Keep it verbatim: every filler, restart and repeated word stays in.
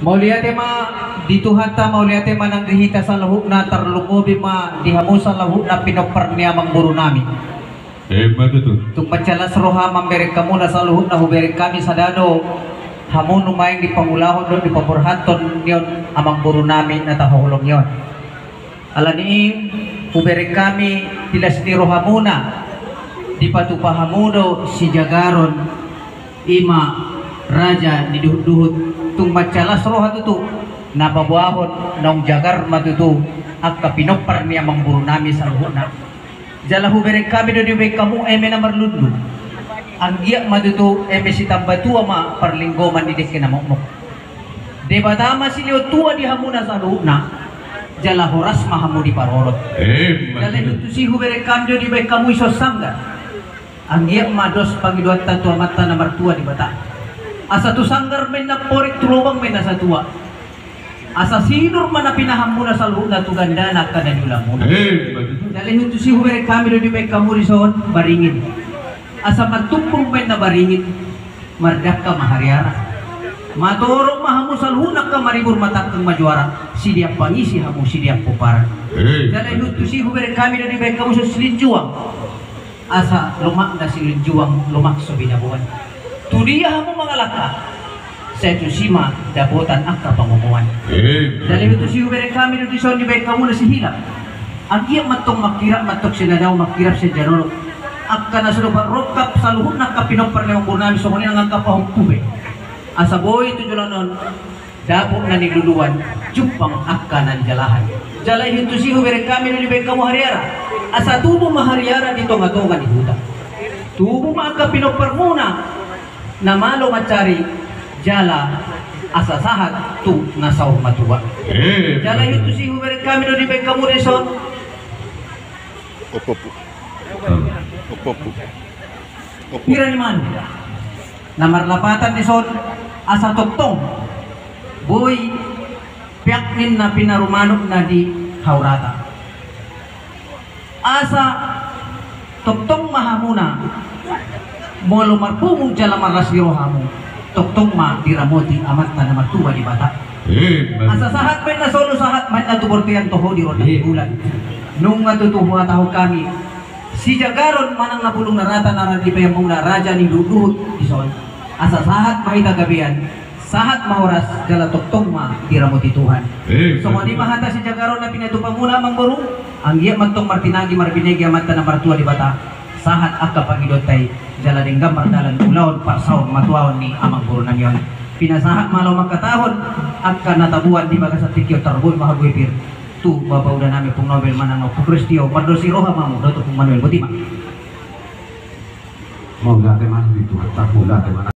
Mauliate ma di Tuhanta, mauliate ma nang di hita saluhutna, tarlumobi ma di hamu saluhutna pinompar ni amangboru nami. Emma tutu. Tung mansai las roha mambereng hamuna saluhutna, hubereng hami sada do hamu nuaeng di pangulahon dohot di paborhathon ni on amangboru nami na tahaholongi on. Alani i hubereng hami di las ni rohamuna, dipatupa hamu do sijagaron, i ma raja ni duhutduhut. Tung mansai las roha tutu, na paboahon naung jagar ma tutu angka pinompar ni amangboru nami saluhutna. Jala hubereng hami do dibahen hamu eme na marlundu. Anggiat ma tutu eme sitamba tua ma parlinggoman ni dengke na mokmok. Debata ma silehon tua di hamuna saluhutna, jala horas ma hamu diparorot. Emma tutu. Jala ihut tusi hubereng hami do dibahen hamu dison sanggar. Anggiat ma dos pangidoanta tu Amanta na martua Debata. Asa tu sanggar ma inna porik, tu lobang ma inna satua. Asa sinur ma na pinahanmuna saluhutna tu gandana angka na niulamuna. Emma tutu. Jala ihut tusi hubereng hami do dibahen hamu dison baringin. Asa martumpul ma inna baringin, mardangka ma hariara. Matorop ma hamu saluhutna angka maribur, matangkang ma juara, sidean pangisi hamu sidean pomparan. Emma tutu. Jala ihut tusi hubereng hami do dibahen hamu dison silinjuang. Asa lomakna silinjuang, lomak so binaboan. Tudia hamu mangalangka, sai tusi ma dapotan angka pangomoan. Emma tutu. Jala ihut tusi hubereng hami do dison dibahen hamuna sihilap. Anggiat ma antong mangkirap ma antong sian na dao, mangkirap sian na dolok. Angka na so dopat rongkap saluhutna angka pinompar ni amangboru nami, songon i nang angka pahompu pe. Asa boi tu joloan on dapot na niluluan, jumpang angka na nijalahan. Jala ihut tusi hubereng hami do dibahen hamu hariara. Asa tubu ma hariara di tongatonga ni huta. Tubu ma angka pinomparmuna na malo mancari jala asa sahat tu na saur matua. Emma tutu. Jala ihut tusi hubereng hami do dibahen hamu dison. Opo, opo. Opo, opo. Pira ni manuk na marlapatan dison, asa tongtong boi peak ninna pinarumanukna di haurata. Asa tongtong ma hamuna, molo marpungu jala marlas ni roha hamu, tongtong ma diramoti Amanta na martua Debata. Emma tutu. Asa sahat ma inna solu, sahat ma inna tu bortean, toho di rondang ni bulan. Emma tutu. Nunga tutu huhatahon hami, sijagaron manang na bulung na rata na ra-, dibahen hamuna raja ni duhutduhut dison. Asa sahat ma hita gabean, sahat ma horas, jala tongtong ma diramoti Tuhan. Emma tutu. Songon i ma hata sijagaron na pinatupamuna amangboru. Anggiat ma antong martinagi marbinege Amanta na martua Debata, sahat angka pangidoanta i, jala denggan mardalan ulaon parsaur matuaon ni amangboru nami on. Pinasahat ma laho mangkatahon angka na taboan di bagasan tingki on, tarboi ma hamu, ipir tu bapauda nami Ompung Nobel manang Ompung Ristio, mardos ni roha ma hamu dohot Ompung Manuel, boti ma. Mauliate ma di Tuhanta, mauliate ma.